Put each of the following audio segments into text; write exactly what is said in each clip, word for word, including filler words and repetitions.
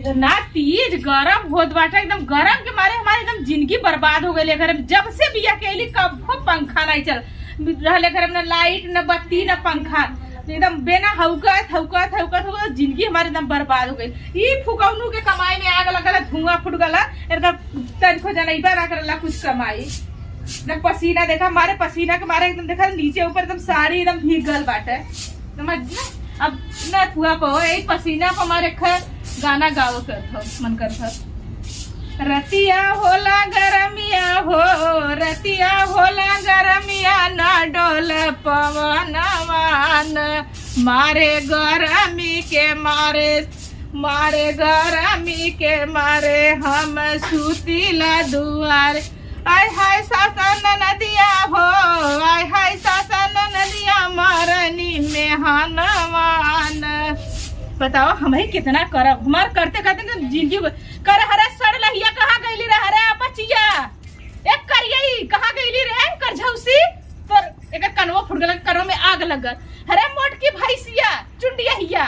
इतना तेज गरम होत बाटे, एकदम गरम के मारे हमारे एकदम जिंदगी बर्बाद हो गई। घर में जब से बिया के अइली, कबो पंखा नहीं चल रहले। घर में ना लाइट, ना बत्ती, ना पंखा, एकदम बिना हौकत, हौकत, हौकत, हौकत जिंदगी हमारे एकदम बर्बाद हो गई। ई फुकौनू के कमाई में आग लगल, धुआं फूट गल, इनका तनिको जनैबा ना करला कुछ कमाई। एकदम पसीना देखा, मारे पसीना के मारे एकदम देखा नीचे ऊपर एकदम साड़ी एकदम भीग गल बाटे। समझ ना? अब ना फुआ को, यही पसीना को मारे ख-, गाना गावे करत हो, मन करत हो। रतिया होला गरमिया हो, रतिया होला गरमिया, ना डोल पवनवान, मारे गरमी के मारे, मारे गरमी के मारे हम सुतीला दुआरे। आय हाय सासन नदिया हो, आय हाय सासन नदिया, मारनी में हनवान। बताओ, हम ही कितना करब, हमार करते करते तो जिंदगी ब-, कर हरे सड़ लहिया, कहाँ गइली रे हरे बचिया? एक करियई, कहाँ गइली रे करझौसी? तोर एकर कनवा फूट गल, कनवा में आग लग गल। हरे मोटकी भैंसिया, चुंडिया हिया।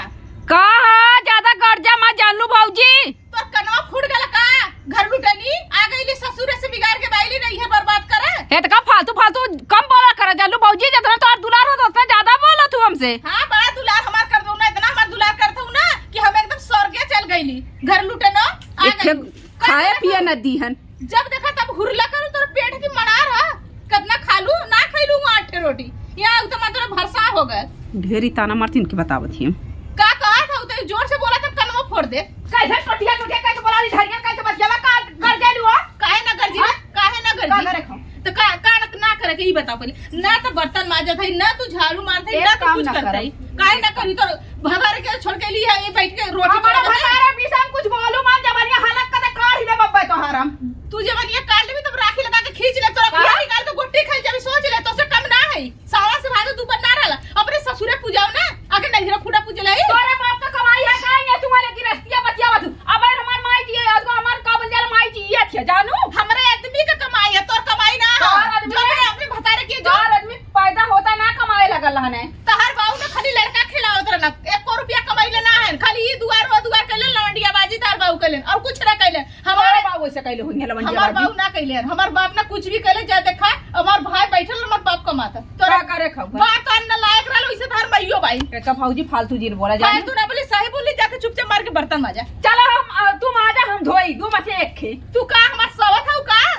का ह, ज्यादा गर्जा मत जानलू भौजी। तोर कनवा फूट गल का? घर लुटनी आ गइली ससुरे से बिगाड़ के, बाइली नहीं है बर्बाद करे। एतका फालतू फालतू कम बोला कर जानलू भौजी, जितना तोर दुलार होत उतना ज्यादा बोलत हूँ हमसे। हाँ, बड़ा दुलार हमार कर दो ना, इतना हमार दुलार करत हूँ ना कि हम एकदम स्वर्गे चल गइली। घर लुटनो आ एक गइली। खाए पिए न दीहन। जब देखा तब हुरला करू, तोर पेट की मड़ार ह। कितना खालू, ना खैलू आठ रोटी। यहाँ एकदम तोरा भरसा हो गए। ढेरी ताना मारतीन के बतावत ही हम। का कहत हऊ, तो जोर से बोला तब कनवा फोड़ दे। कैसे टोटिया टोटिया कैसे बोला ली झरिया कैसे बच गया का कर गइलू हो? काहे ना गरजी हाँ? रे? काहे ना गरजी का रे? करे खाओ? तो का, का ना, ना करे के ई बताओ पहले। ना तो बर्तन माजत है, ना तू झाड़ू मारत है, एक ना तू काम कुछ ना करत करब। है। काहे ना करी तो भतारे के छोड़ के ली है, ये बैठ के रोटी हमारा बनावत है। भतारे पीछे हम कुछ बोलू मान जबरिया हालत कदे काढ़ ले बब्बे तोहार हम। तू जबरिया काढ़ लेबी तब राखी लगा के खींच ले, तोरा का? बिहारी काल तो गोटी खाई जब सोच ले, तो से कम ना है। सावा से भादो दू पर ना रहला, अपने ससुरे पूजाओ ना, आके नैहरा खूटा पूजे ले। तोरे बाप का कमाई है का? ये तुम्हारे गिरस्तिया बतिया बतू। अब हमार माई जी है, आज को हमार का बोल जाला माई जी ये अच्छा जानू। हमरे आदमी का कमाई है, तोर कमाई ना है। तोर आदमी जो है। अपने भतारे के जो तोर आदमी पैदा होता ना कमाए लगल हने। तहार बाऊ ने खाली लड़का खिलावत रहला, एको रुपया कमाई ले ना है, खाली ई दुआर वो दुआर कर ले, लवंडिया बाजी तार बाऊ कर ले, और कुछ ना कर ले। हमारे हमारे बाऊ ऐसे कैले हुई है, लवंडिया हमार बाजी। बाऊ ना कैले हन, हमार बाप ना कुछ भी कैले, जा देखा, हमार भाई बैठल, हमार बाप कमाता। तोरा का करे खाऊ? बाप तो अन्न लायक रहल, वैसे तहार माइयो बाई। एका भौजी फालतू जिन बोला जा। फालतू ना बोली, सही बोली, जाके चुपचाप मार के बर्तन माजा। चलो हम, अ, तू माजा, हम धोई, दू में से एक खे। तू का हमार सवत हऊ का?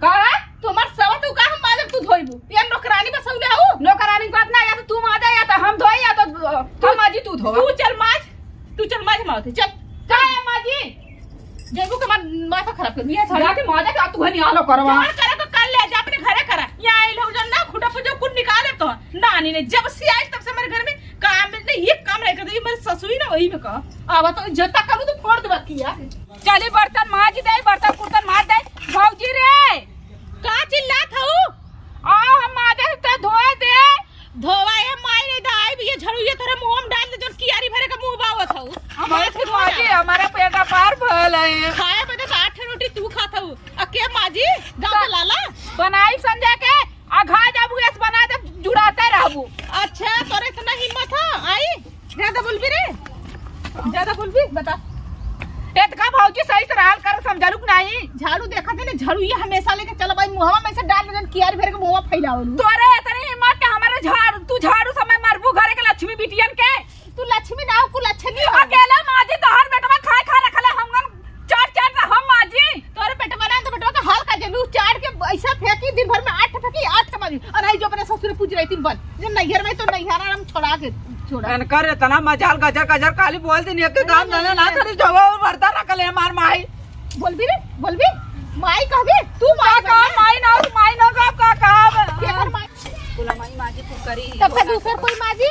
का? तू हमार सवत हऊ का, हम माजब तू धोईबू? या नौकरानी बसौले हऊ? नौकरानी के बात ना, या तो तू माजा, या तो हम धोई, या तो, अ, हम माजी तू धोवा। तू चल माज, तू चल माज, हम आवत है, चल। का है माजी? जइबू के हमार माथा खराब कर दिया। जाके माजा के तू हनी आलो करवा। जवन करे तो कर ले, जा अपने घरे करा। यहाँ आइल हो जन ना, खुटा पुजो कुल निकाले तो। ना, नहीं, नहीं, जब से आइल तब से हमारे घर में काम में नहीं, ये काम नहीं करते, ये मेरे ससुरी ना वही में कहा। आवा तो जता करू तो फोड़ देबा किया। चली बर्तन माज दे, बर्तन कुर्तन माज दे। भौजी रे। का चिल्लात हऊ? आ, हम माजा से तो धोए दे। धोवा ए माई रे दाई, ये झड़ू ये तोरे मुंह में डाल दे, जौन कियारी भरे के मुंह बावत हऊ। हमारे माज के धो माजी, ना। हमारा पेट अपार भल है। खाए बदे तो आठ रोटी तू खात हऊ। आ के माजी? गाँव का लाला? बनाई संजय के, आ घा जाबू, ऐस बना दे, जुड़ाते रहबू। अच्छा, तोरे इतना हिम्मत है? आई? ज्यादा बोलबी रे? ज्यादा बोलबी? बता। एतका भौजी सही से रहल कर, समझलू कि नहीं? झाड़ू देखा थे ना, झाड़ू ये हमेशा लेके चला भाई, मुहवा में से डाल दे, जौन कियारी भर के मुहवा फैलावलू। तोरे इतनी हिम्मत के हमारे झाड़ू, तू झाड़ू समय मारबू घरे के लक्ष्मी बिटियन के। तू लक्ष्मी ना हो, कुलच्छनी हो। अकेले माजी तोहर बेटवा खाए खा रखले, हमन चाट चाट रहा हम माजी। तोरे बेटवा ना तो बेटवा का हाल का जनू चाट के ऐसा फेंकी, दिन भर में आठ फेंकी, आठ के माजी। और आई जो अपने ससुर पूछ रही थी बन, जो नैहर में तो नैहर हम छोड़ा के छोड़ा। अनकर इतना मजाल गजर गजर काली बोल दिन, एक काम धंधा ना करी, जो वो भरता रखले हमार माई। बोलबी रे, बोलबी? माई कहबी? तू माई का, का बनना? माई ना हो, माई ना हो, का, का, का? केकर माई? बोला माई, माजी तू करी। तब का दूसर कोई माजी?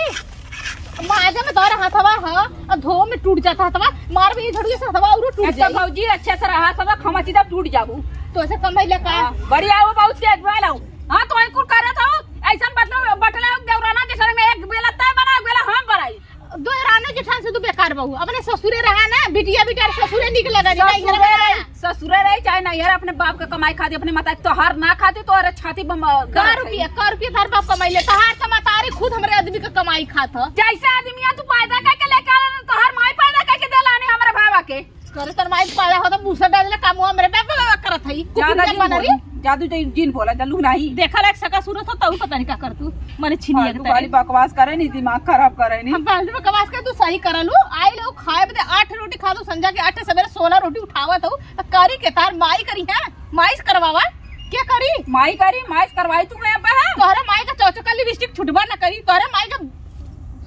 माजा में दौर हथवा ह, और धो में टूट जाता हथवा, मार भी झड़िए से हथवा औरो टूट अच्छा जाई। भौजी, अच्छे से रहा, सब खमची तब टूट जाबू। तो ऐसे कम भइला का? हाँ, बढ़िया हो, बहुत तेज भइल हो। हाँ, तो वही कुल करत हो, ऐसन बटला, बटला देवराना जैसे में एक बेला तय बना, एक बेला हम बनाई। दो रानो जेठान से तू बेकार बहू, अपने ससुरे रहा ना, बिटिया बिटिया ससुरे निक लगा, नहीं ससुरे घर में रहे, रहा। ससुरे रहे चाहे नहीं यार, अपने बाप का कमाई खाती, अपने माता तोहार ना खाती, तोहरे छाती बम-, का गरत है। रुपया, का रुपया तोहार बाप कमाई ले, तोहार तो मतारी खुद हमरे आदमी का कमाई खात ह। जैसे आदमी है तू पैदा करके लेके आला ना, तोहार माई पैदा करके देला नहीं हमरे भावा के। करे तर माई पाला हो तो मुसर डाले का मुंह मेरे पे करत है। ज्यादा जिन बोला, ज्यादा जिन बोला, चलू नहीं। देखा लायक सका सूरत हो, तऊ पता नहीं का कर तू। मने छिनिया के तरे। बकवास करे नहीं, दिमाग खराब करे नहीं। हम फालतू बकवास के तू सही करलू। आई लो खाए बदे आठ रोटी खा दो, संझा के आठ सवेरे सोलह रोटी उठावत हो, तो करी के तार माई करी है, माई से करवावा। क्या करी? माई करी, माई से करवाई तू कहाँ पे है? तोहरे माई का चौचका लिपस्टिक छुटबा न करी, तोहरे माई का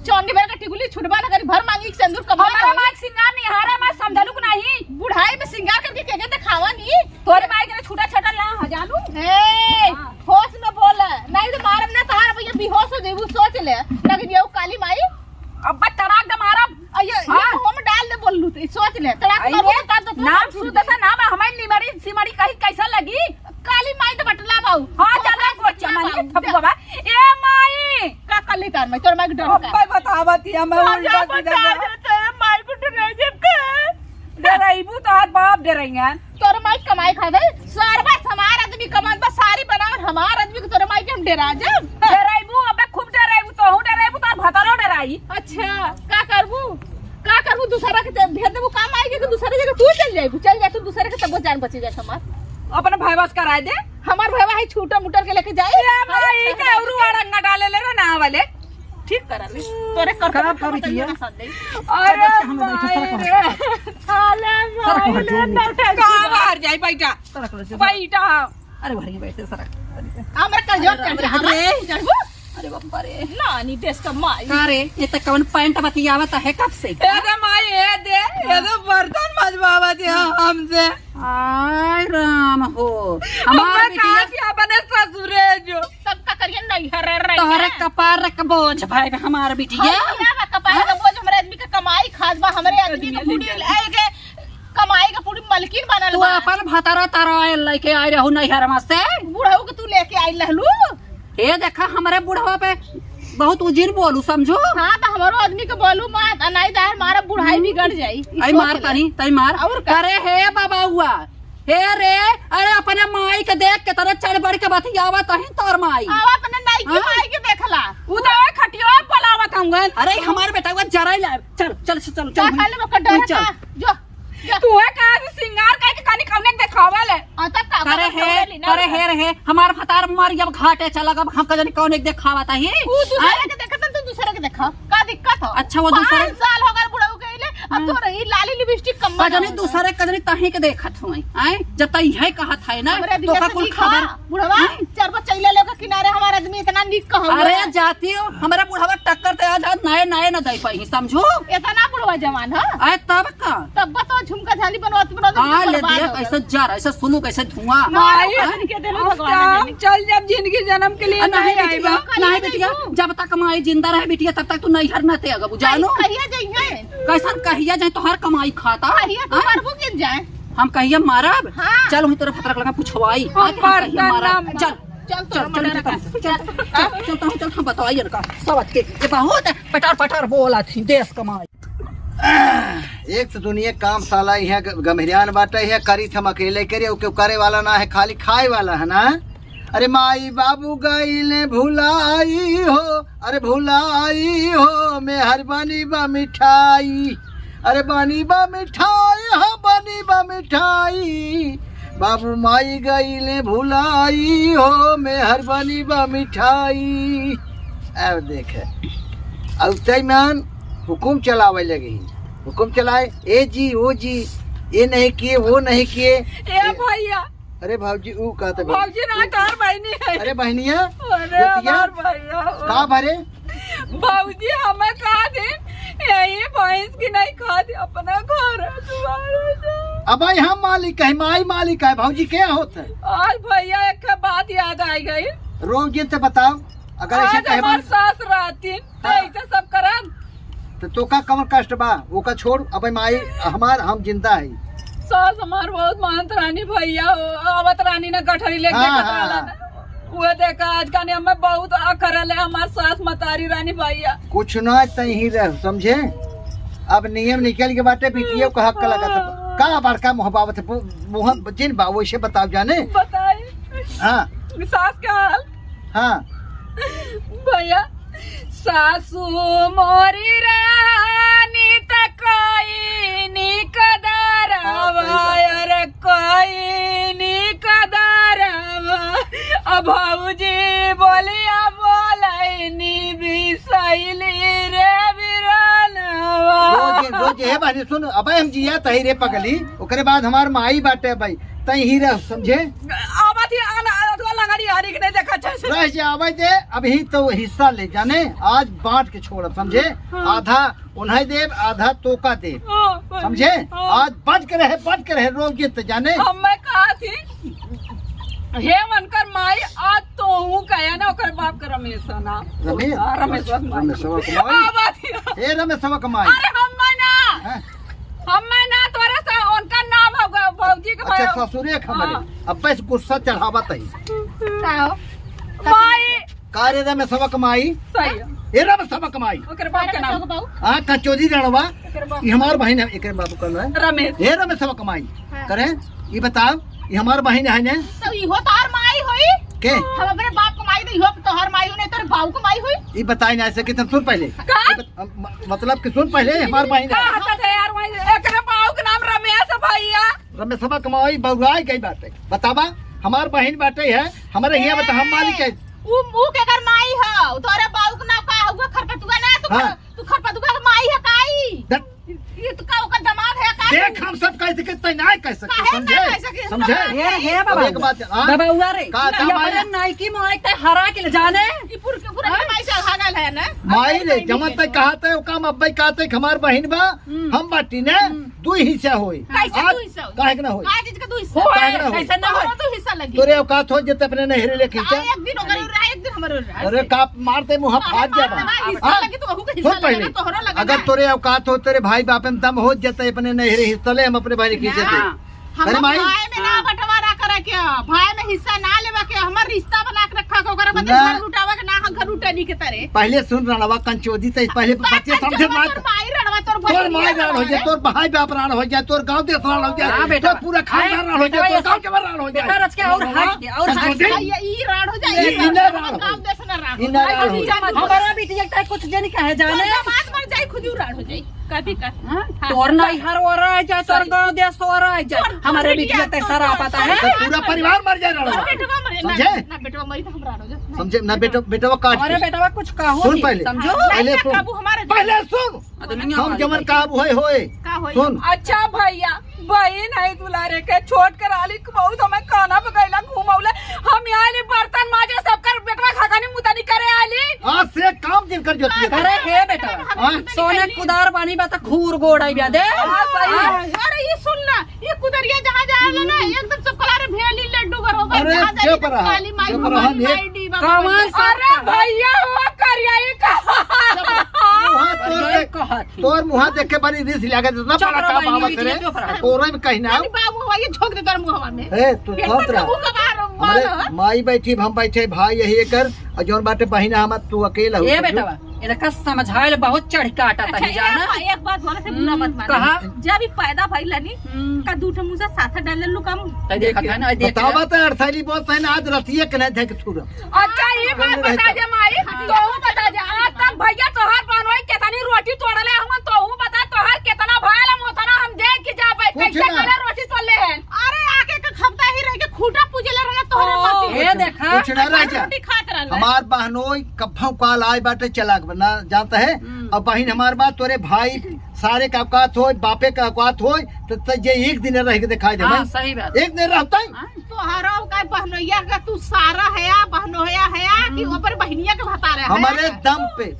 चौंडी भर का टिकुली छुटबा न करी, भर मांगी एक सिंदूर कब हमारा माई सिंगार नहीं हारा, मैं समझलू कि नहीं? बुढ़ाई में सिंगार करके के, के दिखावा नहीं? तोहरे माई के छूटा छटल ना ह जानू। ए, हाँ। होश में बोल, नहीं तो मारब ना तोहार भैया बेहोश हो जाइबू, सोच ले। लग जाऊ काली माई। अब तड़ाक दे मारब। अये, हाँ। ये मुंह में डाल दे बोललू तो, सोच ले। तड़ाक आई मारब ये तो का तो नाम सुन दे सा नाम, हमारी निमड़ी सिमड़ी कहीं कैसा लगी? काली माई तो बटला बाऊ। हाँ, ज्यादा गोचा मानी के थपू बाबा। ए माई! का कर ली तार माई? तोर माई के डर का? अब्बे बतावत ही, हमें उल्टा सीधा डर। माई को डराई जब का? डराइबू तो आज बाप डराइया। तोर माई कमाई खा दे। सारवा हमार आदमी कमात बा, सारी बनावत हमार आदमी के तोर माई के हम डरा जब। डराइबू, अबे खूब डराइबू, तोहू डराइबू, तोर भतारो डराई। अच्छा, का करबू? का करबू? दूसरा के ते-, भेज देबू काम आई के, दूसरे जगह तू चल जाइबू, चल जा तू दूसरे के, तब जान बची जाए हमार। अपने भाई बस कराए दे। हमार भैया है छूटा मुटर के लेके जाए। ए माई, के उरु अड़ंगा डाले ले रे ना वाले। ठीक करा ले। तोरे कर का कर करी दिया? ना साथ दे। अरे हम बैठे माई सरक रे। हाले सरक माई हट रे, जाओ। नौटंकी का बाहर जाए बैठा। सरक ले, सरक। बैठा। अरे भरी बैठे सरक। हमरा का जोर अरे, कर अरे, हट रे। चढ़बू? अरे बाप रे। नानी देश का माई। का रे, ये तो कौन पैंट बतियावत है कब से? ए रे माई, ए दे, ये तो बर्तन मजवावत है हमसे। आय राम हो, हमार हमार बिटिया कहाँ से अपने ससुरे जो। सबका करिए नहीं हर रही तोहरे है। कपार के बोझ भाई हमार बिटिया। हाँ, क्या बा कपार के बोझ? हमरे आदमी के कमाई खास बा, हमरे आदमी के आदमी बूढ़ी ले ले जाए। कमाई के पूरी मलकिन बनल तू बा। अपन भतारा तारा आयल लेके आए रहू नैहरवा से। बुढ़ऊ के तू लेके आइल रहलू। हे देखा, हमरे बुढ़वा पे बहुत उजिर बोलू, समझू? हाँ, तो हमरो आदमी के बोलू मत, आ नहीं तो हमारा बुढ़ाई बिगड़ जाई। ई आई सोच मार ले। तनी, तई मार। और का? अरे हे बाबा हुआ, हे रे, अरे अपने माई के देख के तरह चढ़ बढ़ के बतियावत ही तोर माई। आवा अपने नाई की हाँ? माई के देखला। उ तो ए खटिया पलावत हूँ। अरे हमार बेटा हुआ जरा ही ला, चल, चल, चल, चल, का चल, खाले में कड्डा तू है चल। का? जो। तू है कहाँ से सिंगार करके कनी कौने के देखावा ले? आ, तब का करे करत है, दौड़े ली ना करे उधर। है रे है, हमार भतार मार जब घाटे चला गब, हम कजनी कौने के देखावा ताही? तू दूसरे हैं? के देखत, तू दूसरे के देखा, का दिक्कत हो? अच्छा, वो दूसरे पाँच साल हो गए बुढ़ऊ के ले, अब हाँ। तो रही लाली लिपस्टिक कम कजनी बनाओ। दूसरे कजनी ताही के देखत हुई, आए? जब तई है कहत है ना, हमरे तो दिया का से कुल निक खबर? बा, बुढ़वा, हैं? चार पाँच चैले लेके किनारे हमार आदमी इतना निक कहवा। अरे जाती हो, हमरा बुढ़वा टक्कर ते आज, आज नए, नए न दे पाई, समझू? इतना बुढ़वा जवान है? अरे तब का? तब बताओ, झुमका झाली बनवात, बनवात हाँ, ले बर्बाद दिया, हो गया। कैसे जर, ऐसे सुलू, कैसे धुआं। माई, हैं? के देलो अब भगवान हम ने। चल जब जिंदगी जन्म के लिए आ, नहीं नहीं आए बिटिया, बा। नहीं बिटिया, जब तक माई जिंदा रहे बिटिया, तब तक तू नैहर न ते अगबू, जानो? कहिया जइहे? कैसन कहिया जाए, तोहार कमाई खाता? कहिया तू हैं? मरबू किन जाए? हम कहिया मारब? हाँ। चल, वहीं तोरे भतरक लगा पुछवाई। हम आज हम कहिया मरता मारब? ना। चल, चल, चल, चल, चल, चल, चल, चल, चल, हम बतावाई इनका। सब के, ये बहुत पटार पटार बोला थी, देश कमाई। एक तो दुनिया काम साला यहाँ ग-, गम्हरियान बाटे, यहाँ करी थ हम अकेले करे, वो केहू करे वाला ना है, खाली खाए वाला है ना। अरे माई बाबू गईले भुलाई हो, अरे भुलाई हो, मेहरबानी बा मिठाई, अरे बानी बा मिठाई हो, बानी बा मिठाई, बाबू माई गईले भुलाई हो, मेहरबानी बा मिठाई। अब देखे, अब तईमान हुकुम चलावे लगे, हुकुम चलाए, ए जी, ओ जी, ये नहीं किए, वो नहीं किए। ए भैया, अरे भौजी, ऊ कहते भौजी। भौजी ना, तोहर बहिनी है। अरे बहिनिया, अरे गोतिया, हमार भैया हो। का भरे? भौजी हमें कहा दे, यही भैंस की नहीं खा दे, अपना घर है, दुआर है। अब भाई हम मालिक है, माई मालिक है, भौजी के होत है? आज भैया एक बात याद आई गई। रोज दिन से बताओ, अगर ऐसे आज कहे हमार बन- सास रहती तो हाँ। ऐसे सब करम। तो तोका कमर कष्ट बा, ओका छोड़, अब माई हमार, हम जिंदा है। सास हमार बहुत मानत रानी भैया हो, आवत रानी ना गठरी लेके हाँ, देखत हाँ, रहला हाँ। ना। वो देखा आज का ने हमें बहुत आ करल है हमार सास मतारी रानी भैया। कुछ ना तही रह, समझे? अब नियम निकल के बाटे, बिटिया का हक लगत बा। का बड़का मुँह बाबत, मुँह जिन बा, वैसे बताओ जाने। बताई। हाँ। सास का हाल। हाँ। भैया, सासू मोरी रानी त कोई निकदर भौजी बोलिया बोलैनी बिसैली रे बिरनवा। रोज, रोज, हे बहनी सुन, अबे हम जिया तही रे पगली, ओकरे बाद हमार माई बाटे भाई, तई ही रह, समझे? अब अथी आना, अथवा लंगड़ी हरी के नहीं देखा जैसे। रह जा, आवे दे, अबही तो हिस्सा ले जाने, आज बांट के छोड़ब, समझे? हाँ। आधा उन्हें देब, आधा तोका देब। हाँ, हाँ, समझे? हाँ। आज बच के रहे, बच के रहे, रोज ये तो जाने। अब मैं कहा थी, हे मनकर माई, आज तो हूँ कहे ना, ओकर बाप के रमेश ना। रमेश? हाँ, रमेश बाप माई। रमेश बाप माई। हाँ, बात ही। हे रमेश बाप माई। अरे हम मैं ना। हाँ। हम मैं ना, तोरे से उनका नाम होगा, भौजी के अच्छा, भाई। ससुरे के हमारे। हाँ। अब बस गुस्सा चढ़ावत है। का हो? माई। का रे रमेशवा क माई? सही है। ए रमेशवा क माई। ओकर बाप के नाम। हाँ, कचौरी रणवा। ओकर बाप। ई हमार बहिन है, एकर बाबू कहल है। रमेश। ए रमेशवा क माई। हाँ। करे, ई बताओ, ई हमार बहिन है ने? तो इहो तोहर माई होई? के? हम अपने बाप क माई तो इहो तोहर माई होई, नहीं तोरे बाऊ क माई होई? ई बताई ना ऐसे कि तुम सुन पहले। का? ई बत-, म-, मतलब कि सुन पहले, हमार बहिन का है। हंसत है यार, वही एकरे बाऊ क नाम रमेश है भैया। रमेशवा क माई बउराई गई बाटे। बतावा, हमार बहिन बाटे है, हमरे हियाँ बता, हम मालिक है। उ, उ केकर माई ह? उ तोरे बाऊ क नाम का हुआ? खरपतुआ ना तू हाँ। खर-, तू खरपतुआ क माई है काई? देख। ये तो का ओकर दामाद है काई? देख, हम सब कह सके, तै ना कह सके, काहे ना समझे? कह सके? समझे? हे, हे बाबा। एक बात, हाँ? बाबा, उआ रे। का, का ये माई? अपने नाइकी माई ते हरा के ले जाने। ये पुर-, पुरनकी हाँ? माई से भागल है ना? माई रे, जमन तै कहा तै, ओका हम अब्बे कहा तै, हमार बहिन बा, हम्म। हम बाटी ने, हम्म। दुई हिस्सा होई। कैसे आज दुई हिस्सा होई? काहे के ना होई? आज इसका दुई हिस्सा। होई, काहे के ना होई? ऐसा ना होई। तोरो दुई हिस्सा लगी। तोरे औकात हो जते अपने नहरे ले खींचा। हाँ, एक दिन ओकर रहा, एक दिन हमरो रहा। अरे का मारते मुँह फाट जाबा। हिस्सा हाँ? लगी तो वहू के हिस्सा सुन लगे पहले, ना, तोहरो लगे अगर ना। तोरे औकात हो, तेरे भाई बाप में दम हो जते अपने नहरे हिस्सा ले, हम अपने भाई ले खींचे थे। हाँ। अरे हम माई। भाई में ना बंटवारा करे के, भाई में हिस्सा ना लेवा के, हमर रिश्ता बना के रखा के, ओकरे बदे ना। घर लुटावा के ना, हम घर लुटनी के तरे। पहले सुन रणवा कंचोदी, ते पहले बच्चे समझे मत। तोर माई रणवा, तोर माई रण हो जाए, तोर भाई बाप रण हो जाए, तोर गांव देश रण हो जाए, हाँ बेटा। तोर पूरा खानदान रण हो जाए, तोर गांव जवार रण हो जाए। बेटा, रच के और हट के, और हट के। ये, ये रण हो जाए, ये इन्हें रण हो। गांव देश ना रण हो। इन्हें रण हो। हमारा बिटिया के कुछ जन कहे जाने। तोर दामाद मर जाए, खुद ही रण हो जाए। कभी का। हाँ? हाँ। तोर नैहर ओराइ जाए, तोर गाँव देश ओराइ जाए। तोर, हमारे तोर बिटिया बिटिया, ते तोर, सारा तोर, पता है। तोर, तो पूरा परिवार मर जाए, तोर लड़वा। बेटवा मरे, ना, समझे? ना, बेटवा मरी तो हम राड़ो जा। समझे? ना, बेटवा, बेटवा काट हमारे के। बेटवा कुछ कहो सुन नहीं, पहले। समझो? हाँ, पहले ना, सुन। काबू हमारे पहले सुन। हाँ, तो नहीं हम आवाज जमन आई। काबू है, होए। का होए? सुन। अच्छा भैया, बहिन है दुलारे के, छोट के राली बहुत हमें काना बगैला घुमौले। हम यहाँ ले बर्तन माजे, सबकर बेटवा खगानी मुतानी करे आली। आज से काम जिनकर जोतिए। अरे हे बेटा, हाँ? सोने कुदार बानी बा त खूर गोड़ आई बा दे। हाँ, सही है। अरे ये सुन ना, ये कुदरिया जहाँ जाए ना, एकदम सब कलारे भेली लड्डू घर होगा, अरे जहाँ जाए चुप एकदम रहा, काली माई, चुप रहा, काली ये माई डी बा। कौन सा अरे भैया हो करिया, ये कहा। चुप रहा, मुँह तोड़ के, कहत। तोर मुँह देख के बड़ी रिस लगे, इतना चुप बड़ा रहा, काम बहनी, आवत रे। चुप रहा। तोरे में कहीं ना। अरे बाबू, ये झोंक दे तोर मुँहवा में। ए, तू फिर शांत से रहा। मुँह का बाहर हमारे मारो। माई बैठी, हम बैठे, भाई यही एकर, और जौन बाटे बहिना हमर, तू अकेला हो, ए समझू? बेटवा, इनका समझाए ले बहुत चढ़ के आटा अच्छा, तही जाना। एक, एक बात बोले से बुरा हम्म, मत मानो। कहा? जब ई पैदा भइल नी, हम्म। का दू ठो मुसा साथ डाल लेलू कम। तै देखत है ना, देख बतावा ले। तो अड़सैली बोलत है ना, आज रतिये के नहीं धके छुरा। अच्छा, ई बात बता दे माई, तोहू बता दे, आज तक भैया तोहार बनवाई केतनी रोटी तोड़ले हमन, तोहू बता तोहार केतना भाई ला मोतना हम देख के जाबे, पूछ कैसे ना। करे रोटी तोड़ले हैं? अरे आके एक हफ्ता ही रह के खूंटा पूजले रहना तोहरे ओ। पति। ए देखा। पूछ ना रह जा। रोटी खात रहले। हमार बहनोई कब्बो काल आए बाटे चला के ना जानता है। हम्म। अब बहिन हमार बात तोरे भाई सारे का औकात होय, बापे का औकात होय, तो, तो ये एक दिन रह के दिखाई दे हाँ, भाई। सही बात। एक दिन रहता है। हाँ। तोहरो का बहनोइया का तू सारा है या बहनोया है या कि हम्म। ऊपर बहनिया के भतारे है? हमारे दम पे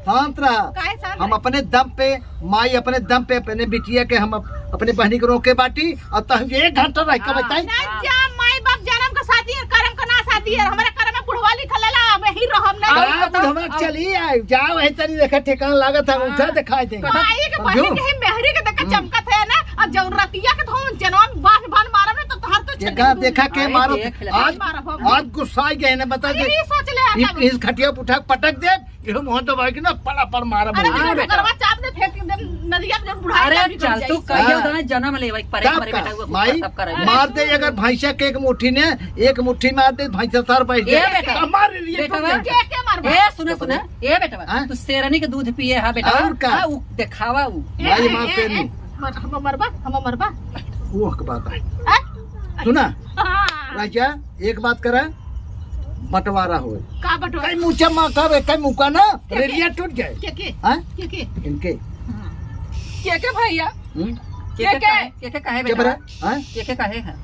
शांत रहा। काहे शांत हम रहे? अपने दम पे, माई अपने दम पे अपने बिटिया के हम अप-, अपने बहनी के रोके बाटी और तहु एक घंटा रह के हाँ। बताई। ना जा माई बाप जन्म का साथी है, करम का ना साथी है। हमारे करम में बुढ़वा लिखल है, हम यही रहब ना। का बुढ़वा चली आए, जाओ यही तरी देखे ठिकाना लागत है, उठा हाँ। दिखाई दे। माई के समझू? बहनी के ही मेहरी के देखे हम्म। चमकत है ना, और जौन रतिया के धौन जनम बांध बांध मारब ना, तो तोहर तो देखा, छेद देखा के अरे मारत। देख ले। आज, मारब हम। आज गुस्सा आ गए ना, बता अरे दे। ये सोच ले, इस, इस खटिया पे उठा के पटक दे, ये मुंह दबाई के ना पड़ा पड़ मारब अरे बोल। हाँ, बेटा। घरवा चाप दे, फेंक दे, नदिया में बुढ़ा अरे जाबी, चल, बन तू जाई। कहियो हाँ। दाना जन्म लेवे के परे तब हमारे का? बेटा को माई, तब करे। मार दे, अगर भैंसा के एक मुट्ठी ने, एक मुट्ठी मार दे, भैंसा सर बैठ ए जाए। बेटा। हमारे लिए बेटवा। के, के मारबा? ए, सुना, सुना। ए बेटवा, हाँ? तू शेरनी के दूध पिए हा बेटा। और का? हाँ, उ देखावा उ। ए, भाई, ए, माफ ए, कर ए, दी। मर-, हम मरबा, हम मरबा। वो हक बात है। हैं? सुना? हाँ। राजा, एक बात करा। बंटवारा होए। का बंटवारा? कई मुँह चम्मा करे, कई मुँह का ना, के, के? रेलिया टूट जाए। के, के? हाँ? के, के? इनके। हाँ। के, के भैया? हम्म? के, के के? काहे, के, के काहे चुप बेटा? रहे, हाँ? के, के काहे है?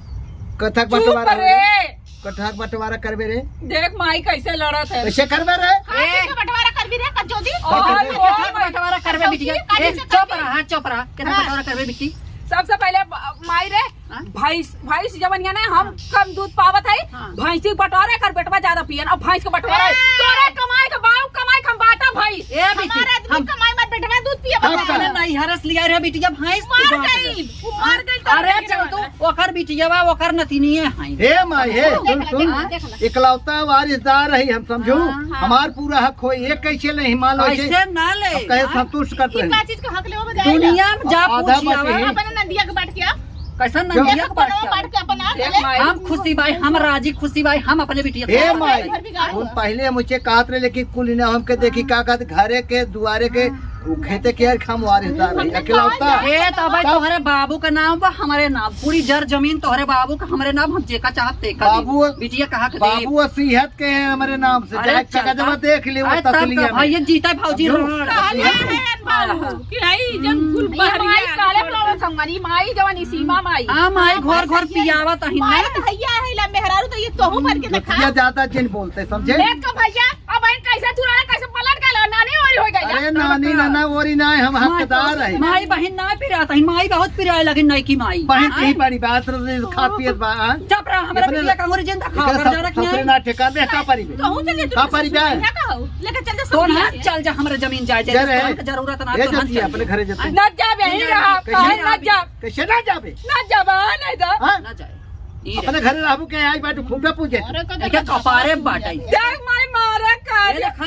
कथक चुप बंटवारा होए। रे। कथक बंटवारा करबे रे। देख माई कैसे लड़त है। कैसे करबे रे? हाँ, ए। के, के बंटवारा करबी रे, कजोदी? का करबे? कथक बंटवारा करबे बिटिया। कथक ए, बंटवारा चुप रहा, चुप रहा। कथक हाँ। बंटवारा करबे बिट्टी। सबसे पहले ब-, माई रे, हाँ? भैंस, भैंस जवन है ना, हम हाँ। कम दूध पावत है, हाँ। भैंसी के बटोरे कर बेटवा ज्यादा पियन, अब भैंस के बटोरे। ए! तोरे कमाई के, बाऊ कमाई के हम बाटा भैंस। ए, बेटी, हमारा आदमी हम कमाई मत, बेटवा दूध पिए हम बता। अपने नैहर से लिया रहे बिटिया भैंस, तू मर बांट दे। गई, वो मर गई तो अरे, नहीं चल तू, होगा। ओकर बिटिया बा, ओकर नतिनिये है। हे माई, हे, देख सुन, ले, सुन। देख ले, देख ले। इकलौता वारिसदार रही, हम समझू। हाँ, हाँ। हमार पूरा हक होई, ये कैसे नहीं मान लो, कैसे ना ले? अब कहे हाँ? संतुष्ट करते ये हैं। का चीज का हक लेवा बजाय दुनिया में जा आधा पूछी बाटे आवा। है। अपने नंदिया के बांट के आप। कैसन क्यों? नंदिया के बांट के? बांट के अपन आप देख ले। माई। हम खुशी बाई, हम राजी खुशी बाई, हम अपने बिटिया हे को माई, घर भी गाड़ी उन है। पहले मुझे कहत रहे, लेकिन कुल ना हमके देखी हाँ। का कहत, घरे के, दुआरे के, हाँ। वो खेते के यार हम वारिसदार रही, अकेलौता। खेत अब तब तोहरे बाबू का नाम बा, हमरे नाम, पूरी जर जमीन तोहरे बाबू का, हमरे नाम, हम जेका चाहत तेका दी। बाबू, बिटिया कहा के दे। बाबू वसीयत के हैं हमरे नाम से, अरे जाए चका चलता। जमा देख ले, वो अरे तब तसलिया का में। भैया जीता भौजी समझो? रोड। कहले हैं बाबू हाँ। कि हई जब हम्म। कुल ये बहरिया माई काले आगे problem संगनी, माई जवन ई सीमा माई। हाँ, माई हाँ, घर घर बस ये पियावत अहिन माई ना। भैया है ला मेहरारू तो ये तोहू भर के देखा। नतिया ज्यादा जिन बोलते, समझे? देख तो भैया, अब बहन कैसे चुराना, कैसे पलट गए, नानी ओरी हो गई। अरे नानी, नाना ओरी ना, हम माई हकदार बहुत, है। माई बहन ना पिरात है, माई बहुत पिराए लगे नई की माई। बहन हाँ? की बड़ी बात रहे, खा पियत बा, हाँ? चुप रहा, हमरे अपने बिटिया का अंगूरी जिंदा खा, एकरा अगर सब, जाना कि ससुरे नहीं? ना ठेका दे, का परी बे? कहूँ चल जा, का परी बे? क्या कहो? लेके चल जा तो सब ना यहाँ से। चल जा, हमरे जमीन जाए, जा जा, रे। तोहन के जरूरत ना, ए, तोहन जतिया, चल अपने जा। घरे जतिया। ना जा बे, यहीं रहा, कैसे कहे ना ना जा। कैसे ना जाबे? ना जाबा, नहीं जा। हाँ? ना जाए। ई अपने रे। घरे रहबू के आई बाटू खूबे पूजे। अरे, कदम एके कपारे बाटे। देख माई मारे का ए रे। देखा,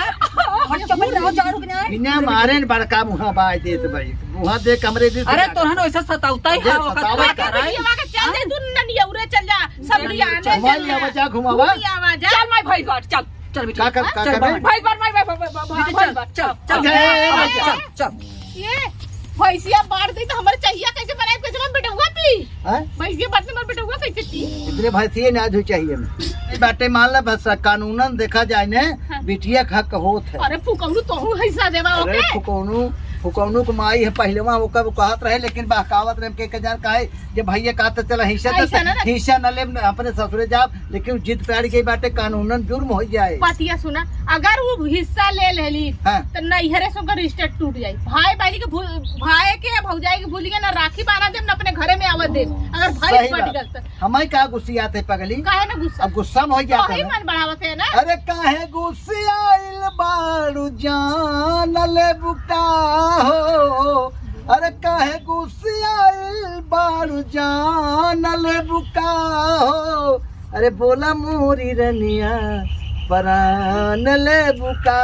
हट के बैठ रहो, जारू के नहीं। बिना मारे न बड़का मुँहा बाज देत भाई। मुँहा देख हमरे दे अरे, तोहन वैसे सतावता ही जे है, ओकर सतावत का का करे? ये आगे चल दे, तू ननिया उरे चल जा। सब लिया, चल। घुमा ले, आवा जा, घुमावा। घूम आवा जा। चल माई भाई बात, चल। चल बेटी, का कर, का चल कर बाहर। बे? भाई, भाई, भाई, भाई, भाई, भाई, भाई, बेटी, भाई, चल, भाई, चल, चल। अच्छा, ए, ए, ए, चल, चल। ये भैंसिया बांट दी तो हमारे चाहिए कैसे बनाए, कैसे हम बेटहुआ पी? हैं? भैंसिया बांट दी, हमारे बेटहुआ कैसे पी? इतने भैंसिया ना जो चाहिए हमें। ये बाटे मान ला बस कानूनन देखा जाए ने, हाँ। बिटिया का हक होत है। अरे फुकौनू तोहू हिस्सा देवा अरे ओके? फुकौनू, फुकौनू को माई है पहले वहाँ ओकर कहत रहे, लेकिन बहकावत रहे के, के जान काहे जे भैया कहत चला हिस्सा ऐसा देता, ना रख। हिस्सा न लेब, अपने ससुरे जाब, लेकिन जिद पे अड़ गई बाटे, कानूनन जुर्म हो जाए। बतिया सुना, अगर वो हिस्सा ले लेली, हाँ। तो नैहरे से ओकर रिश्ता टूट जाई। भाई बहनी के भू-, भाई के भौजाई के भूलिए ना, राखी बांधा देब, ना अपने घरे में आवे देब, अगर भाई सही बट बात। गल तो। हमें का गुस्सियात है पगली? काहे ना गुस्सा? अब गुस्सा में हो जाता वही है ना। मन बढ़ावत है ना। अरे काहे गुस्सियाइल बाड़ू जान लेबू का हो? अरे काहे गुस्सियाइल बाड़ू जान लेबू का हो? अरे बोला मोरी रनिया परान लेबू का?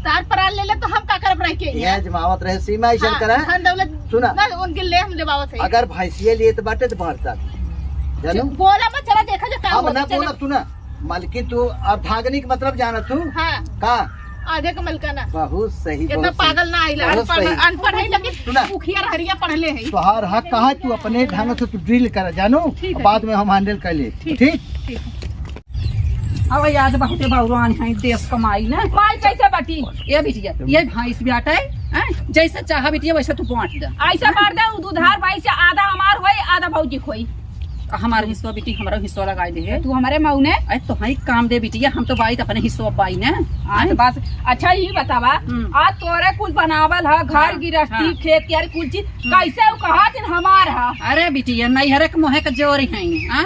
तार परान ले ले तो हम का करब रह के? ये आजमावत रहे सीमा ऐसन हाँ, करा। धन दौलत सुना। ना उनके ले हम लेवावत है। अगर भैंसिया लिए तो बाटे तो बांट दा। जानू? बोला मत, चला देखा जा का अब होता ना है, चला। बोला, सुना। मलकिन तू अर्धांगिनी के मतलब जाना तू? हाँ। का? आधे के मलका ना। बहुत सही, इतना बहुत सही। पागल ना आइला, बहुत अनपढ़, सही। अनपढ़ है लेकिन सुना। उखिया रहरिया पढ़ले है। तोहार हक कहा है, तू अपने ढंग से तू डील कर, जानू? ठीक है। बाद में हम हैंडल कर ले। ठीक। ठीक? ठीक। अब आज बहुते बौरान है देश कमाई ना। माई कैसे बाटी? ये बिटिया, ये भैंस बियाटा है, हैं? जैसे चाहा बिटिया वैसे तू बांट दे। ऐसे बांट दे, उ दुधार भैंस से आधा हमार होई, आधा भौजी खोई। हमार हिस्सा बिटी, हमारा हिस्सा लगाई दे है। तू हमारे मऊ ने? अरे तो हई काम दे बिटिया, हम तो बाई तो अपने हिस्सा बाई ने। आज हैं? बात, अच्छा ये बतावा, हम्म। आज तोरे कुल बनावल है, घर हाँ, गिरस्ती, हाँ। खेत कियारी कुल चीज, हम्म। कैसे उ कहा दिन हमार है? अरे बिटिया, नैहरे के मोहे के जोर है, हाँ?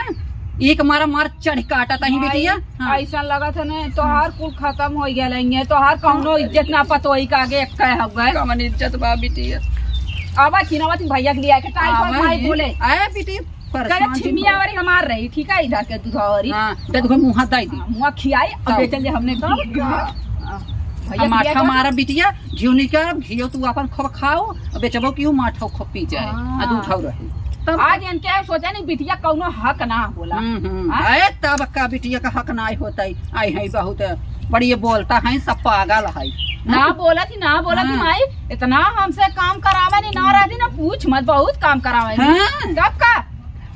एक मारा मार चढ़ काटा तही माई, बिटिया। हाँ। ऐसा लगत है ना, तोहार कुल खत्म हो गया लेंगे, तोहार कौनो इज्जत ना पतोई का आगे एक कहे हो गए। कमन इज्जत बा बिटिया। अब चिन्हवा तुम भैया के लिए आके टाइम पर आवा भाई ही। बोले। आए बिटिया, करे परेशान छिमिया वाली हमार रही, ठीक है, इधर के दुधावरी। हाँ, दे दुखो मुँह हाथ दाई दी। हाँ, मुँह खियाई, अब तब। बेचल जे हमने कब? हाँ। भैया हम के लिए आठा कौन? मारा बिटिया, घिउ निकाल, घिउ तू अपन खूब खाओ, अब बेचबो की माठो खूब पी जाए, हाँ। आ दूध खाओ रहे। तब आज इनके सोचा नहीं, बिटिया कौनो हक ना होला। हम्म, हम्म। हाँ? अरे तब का बिटिया का हक ना होता है, आई है बहुत, बड़ी ये बोलता है, सब पागल है। ना बोलत ही, ना बोलत ही हाँ। माई, इतना हमसे काम करावे नहीं, ना रहती ना पूछ मत, बहुत काम करावे नहीं। हाँ। तब का?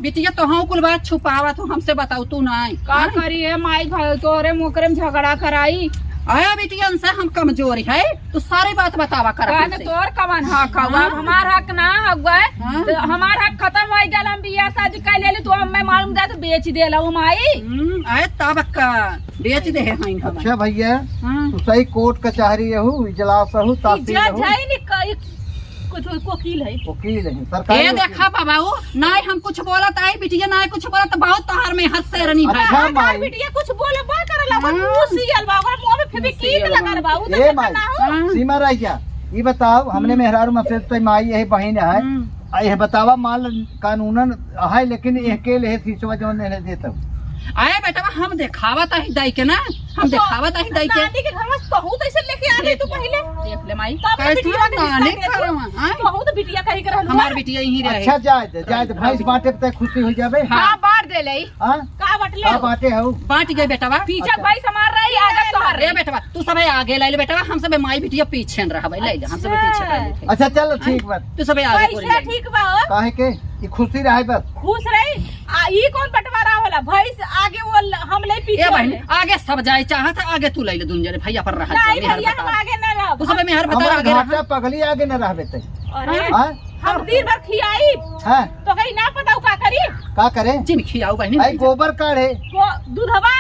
बिटिया, तोहू कुल बात छुपावत हो, हमसे बताऊ तू नाई। का हाँ? करी है माई, भाई तोहरे मोकरे में झगड़ा कराई। अरे बिटिया, इनसे हम कमजोर है, तू सारी बात बतावा कर काहे हमसे। तोर कवन हक हवा? हाँ। हमार हक ना हवा। हाँ। तो हमार हक खत्म हो गया, हम बियाह शादी कर लेली, तो हमें मालूम जाए तो बेच देला वो माई। हम्म, अरे तब का बेच दे है हम। अच्छा भैया, हाँ। तू सही कोर्ट कचहरी रहू, इजलास रहू, तहसील इज्जत रहू। है नहीं, क-, कुछ वकील है। वकील है, सरकारी ए वकील। देखा बाबा, वो नाई हम कुछ बोलत आई, बिटिया नाई कुछ बोलत, बहुत तोहार में हद से रनी भाई। अच्छा, हमार माई। बिटिया कुछ बोले बा करला, ओकर हाँ। मुंह सियल बा, ओकर मुंह में फेविक्विक सियल बा। लगल बा, उ ए तो माई, ना हो। हाँ। सीमा रह जा, ई बताओ, हमने हम्म। मेहरारू में से तो माई यही बहिन है, हम्म। आ, यह बतावा, माल कानूनन है, लेकिन एह के लिए सीसवा जौन देने देत हूँ। अरे बेटवा, हम देखावत ही दाई के ना, हम तो देखावत ही दाई के। नानी के घर में कहूँ तो ऐसे लेके आ गई तू पहले। देख ले माई। तब कैसे बिटिया के नानी हिस्सा दे तू। करवा, हाँ? कहूँ तो बिटिया कहीं के रहलू हमार है। बिटिया यहीं रहे। अच्छा, जाए दे, जाए दे, भैंस बांटे पे तय खुशी हो जाबे। हाँ। हाँ, बांट दे ले। हाँ? का बांट ले? का बांटे हऊ? बांट गए बेटवा। पीछे अच्छा। भैंस हमार रही, आगे तोहर ए रही। बेटवा, तू सबे आगे ले ले बेटवा, हम सबे माई बिटिया पीछे न रहबे, ले ले, हम सबे पीछे अच्छा। कर लेते। अच्छा, चलो, ठीक बा। तू सबे आगे कैसे बोल ले। ठीक बा हो? काहे के? ई खुशी रहे बस। खुश रही। आ, ई कौन बंटवारा होला? भैंस आगे वो ल-, हम ले पीछे ए बहन, वाले। आगे सब जाए चाहत है, आगे तू ले ले, दुन जने भैया पर रह जा, नहीं मेहर भैया, हम बता। आगे न रहब। तू सबे मेहर बता, हमार आगे रह। घाटा पगली आगे न रहबे ते। अरे, हाँ? हम दिन भर खियाई। हाँ। तो कहीं ना पता का करी? का करे? जिन खियाऊ बहनी, आई नहीं गोबर काढ़े। गो-, दूधवा।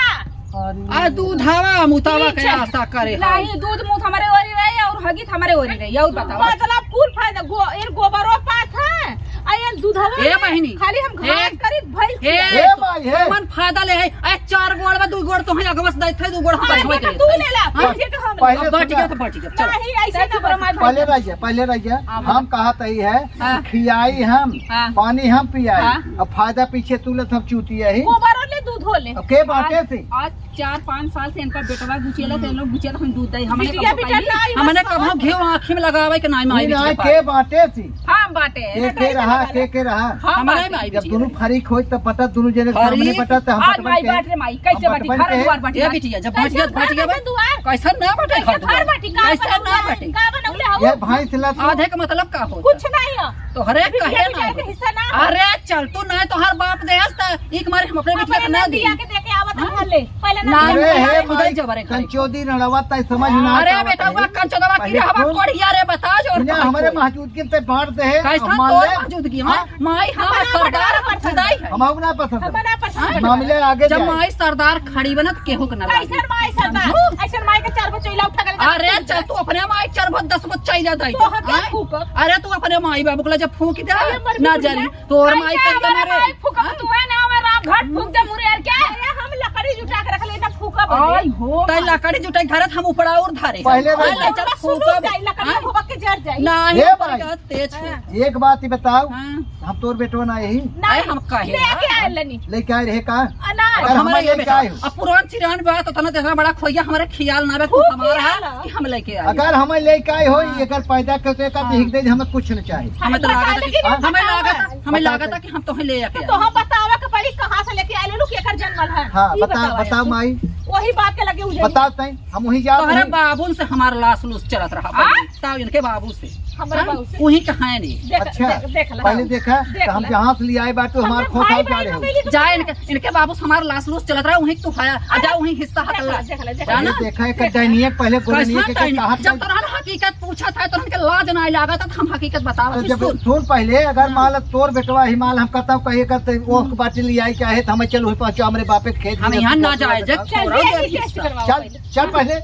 अरे। आ दूधवा मुतावा के पीछे। आशा करे है। नहीं, दूध मूत हमारे ओरी रही और हगीत हमारे ओरी रही। और बतावा। मतलब कुल फायदा, गो-, इन गोबरो पात है, आ इन दूधवा ए में बहिनी। खाली हम घास ए, करी, भैंस ए, के। ए भाई, ए। कौन फायदा ले है? ए, चार गोड़ बा, दू गोड़ तो है, अगवा से दैत है, दू गोड़ हम हाँ, बचवा ये के तो तू लेत है। ले ला, हाँ। भैंस के तो हम पहले अब बाटी सुना। गया तो बाटी गया, चलो। नहीं, ऐसे नहीं, ना compromise पहले नहीं। रह जा, पहले रह जा। हाँ। हम कहा तही है, हाँ। खियाई हम, हाँ। पानी हम पियाई, हाँ। अब फायदा पीछे तू ले, हम चूती यही। गोबरो ले, दूधो ले। अब के बाटे आज, से? आज चार पाँच साल से इनका बेटवा गुचेला, तो इन लोग गुचेला, हम दूध दही, हमने बिटिया, कबो बिटिया कही, ना, ई हमने बस कबो समझ। घी आँखी में लगावे के नाई माई नहीं, बिटिया ना, के पास। बाटे से? हम बाटे। के, के रहा, के, के रहा? हम हमरे बाटे। माई जब बिटिया। दोनों फरीक होई, तब बटा, दोनों जने के सामने फरीक? बटा, तो हम आज बटवन माई के, बाटे रे माई, कैसे हम बाटे? बटवन घर के। दुआर बाटे। ए बिटिया, जब कैसे बाटे, बाटे बाटे? दुआर? कैसे ना बाटे कैसे घर घर दुआर? बाटे? का कैसे बनौले ना है? बाटे? का बनौले हो? ये भाई से लत आधे का मतलब का होता? कुछ नहीं है। तोहरे बिटिया, कहे बिटिया ना के हो। हिस्सा ना हो। अरे चल तू ना, तोहर बाप देस त एक मारे हम अपने बिटिया के हमारे ना दी। नदिया के देके आवत हाँ? हले। पहले ना ना, दिया ना, के हे आवत। भाई, जबरे करे। कंचोदी रड़वा तय समझ ना अरे आवत बेटा, है। हुआ कंचोदवा की पहले रहवा सुन। कोढ़िया रे, बता जो और सुनिया, कौन हमरे कोई। महजूदगी में तय बांट दे है, कैसा हम मान तोर ले। महजूदगी? हाँ? हाँ? माई, हाँ, हमारा सरदार बड़ा हम खुदाई है। हम ना पसंद है। हमारा पसंद है। हम ना पसंद है। जब माई सरदार खड़ी बनत केहू के ना लागी। कैसन माई सरदार? समझू? ऐसन माई के चार गो चैला उठा के ले जा। अरे चल तू अपने माई चार गो, दस गो चैला दे तो दे। हम क्या हाँ? फूकब? अरे तू अपने माई बाबू के लिए जब फूक दे अरे मर ना बिटिया। जानी। तोर माई कैसे कर हमारे माई फूकब हाँ? तू है ना, हमारे राम घाट फूक दे मुरे यार क्या? अरे हम लकड़ी जुटा के रख ले, इधर फूकब आई अभी। हो तै माई। लकड़ी जुटाई धरत हम ऊपर और धरे। पहले आय रह ले जा। चल सुलूक फूकब। जाई, लकड़ी हाँ? फूकब के जर जाई। नहीं, ए ऊपर भाई। का तेज हो। हाँ। एक बात ही बताओ, हाँ। हम तोर बेटवा ना यही। नहीं, अरे हम काहे लेके ना? आए लनी। लेके आए रहे का? अनाज। अगर हमारे हमारे ये लेके बेटा, आए हो। अब पुरान चिरान बा तो तना देखना बड़ा खोइया, हमारे ख्याल ना बा, तू खूब हमारा ख्याल है। कि हम लेके आए। अगर हमें लेके आए हो, हाँ। एकर पैदा करके का हाँ। देख दे, हमें कुछ न चाहे। हमें तो लागत है कि, हाँ? हमें लागत है, हमें बता लागत दे। है कि हम तोहे ले आके तो आए। हम बतावा के पड़ी कहाँ से लेके आए लोग, एकर जन्मल है। हाँ, ई बता, बतावा बताओ यार। माई। वही बात के लगे उजड़ी। बताओ तई, हम वही जात तोहरे हई। बाबुन से हमार लाश लूस चलत रहा, हाँ? बताओ इनके बाबू से। हमरे हाँ? बाबू से। वही के हैं नहीं। देख, अच्छा, देख, देख ला। पहले देखा, देख तो हम ला। जहाँ से ले आए बात तो हमार हमरे खोखा भाई उजाड़े बहन हो। मिली तो जा इनके, इनके बाबू से हमार लाश लूस चलत रहा, वहीं तू खाया, आ अरे, जा वहीं हिस्सा देख हकल ला, ला। देख ला, देख ला। जाना? पहले देखा, एक देख ला। डैनिया पहले गोरे कैसा नहीं के डैनिया? कहा जब तोहरा हकीकत पूछा था, तो उनके लाज ना लगा था, हम हकीकत बतावा तो थी, जब सुन। सुन पहले, अगर हाँ। मान लो तोर बेटवा ही माल हम कहता हूँ, कहे करते, वो हम्म। बाटी ले आई, चाहे तो हमें चल वहीं पहुँचो, हमरे बापे के खेत हम में यहाँ ना जाए, जब चल, छोड़ो, ये देखी, देखी। Test करवाओ चल, पहले। चल पहले।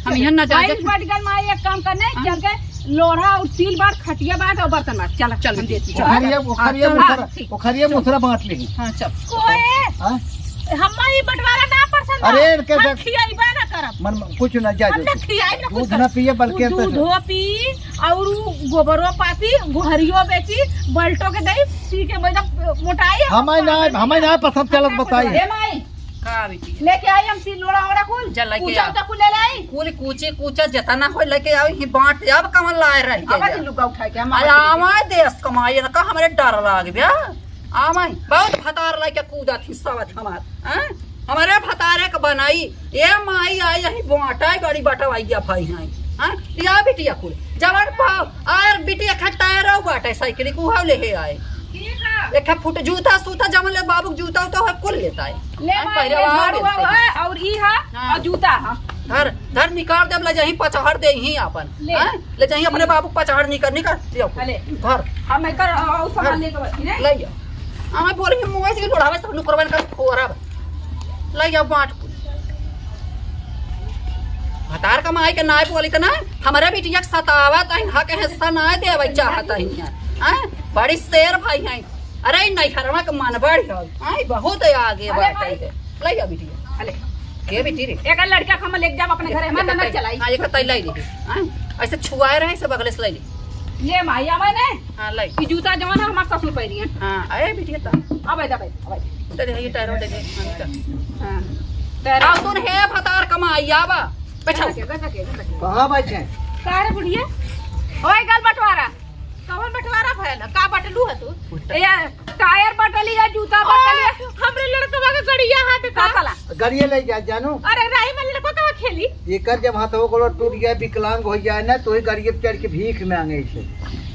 हम यहाँ ना जाए। भाई, बटगल माई एक काम करने, हाँ। चल के लोढ़ा और सील बांट, खटिया बांट और बर्तन बांट। चल, चल, हम देती, चल। ओखरिया, हाँ, ओखरिया चल, मुसरा, हाँ, ठीक। ओखरिया मुसरा बांट ली। हाँ, चल। कोए, हाँ? हम ई बंटवारा ना पसंद अरे, है। इनके हम देख, खियाइबा ना करब। मन, कुछ ना जाए हम ना देती। खियाई ना कुछ दूध ना करब। पिए, बल्कि उ अंतर दूधो पी, और उ गोबरो पाती, गोहरियो बेची, बल्टो के दई, पी के एकदम मोटाई, हमें ना, हमें ना पसंद चलत बताई। ए माई, का बिटिया? लेके आई हम तीन लोड़ा ओड़ा कुल। जा लेके कूचा आ। उचा कुल ले लाई। कुल कूची कूचा जितना होई लेके आओ, ही बांट दे। अब कवन लाए रह गया अब जा। लुगा उठा के हम अरे आवा देश कमाई न का हमरे डर लाग बे। आवा बहुत भतार लेके कूदा थी सवत हमार। हैं? हमरे भतारे के बनाई। ए माई आई यही बांटा गड़ी बटवाई गया भाई हैं। हैं? या बिटिया कुल। जवन पाओ आर बिटिया खटाए रहो बाटे साइकिल को हाव ले हे आए। ठीक है। एक फुट जूता सूता जमन ले बाबू के जूता उता है, कुल लेता है। ले हाँ, माई, पहले ये वहाँ झाड़ू गेल से। है और ई है हाँ। और जूता है। धर, धर निकाल देब, ले जाही पचहर देही आपन। ले। हाँ? ले जाही अपने बाबू पचहर निकाल, निकाल, ले आओ। ले। धर। हम एकर और सामान धर। लेके बैठी, नहीं? ले जाओ। हमें बोल के मुँह से लोढ़ावे सब नुकरवन का खोरा बा। ले जाओ बाँट कुल। भतार कमाई के नाय बोली त ना, हमरे बिटिया के सतावत हईन, हक हिस्सा नाय देवे चाहत हईन। हैं? बड़ी शेर भाई हैं। अरे, ई नैहरवा के मनबढ़ हौ। हैं? बहुत आगे अरे बात भाई। है। ले जा बिटिया। अरे। के बिटी रे? एक लड़का के हम लेके जाब अपने घरे, हमार ननद चलाई। हाँ, एक तई लाई ले। हैं? ऐसे छुआए रहे, ऐसे बगले से ले ले। ले माई, आवे ने। हाँ, लाई। ई जूता जवन है, हमार ससुर पहिरी है। हाँ, अरे बिटिया त। अब आइदा, अब आइदा, अब आइदा। दे दे, ये टायर दे दे। हाँ, तो। हाँ। टायर। आओ तुम हे भतार कमाई, आवा। बैठो। बैठ के, बैठ के, बैठ के। कहाँ बैठे? का रे बुढ़िया? ओए गल बंटवारा। कवन बंटवारा भयल? का बटलू है तू? उठा। ए, टायर बटली है, जूता बटली है। ओए, हमरे लड़कवा के गड़िया हाथ का? का साला? गड़िया ले जा, जानू। अरे राही में लड़कवा कहाँ खेली? एकर जब हाथवा गोड़वा टूट जाए, विकलांग हो जाए ना, तो ही गड़िया पे चढ़ के भीख मांगे से।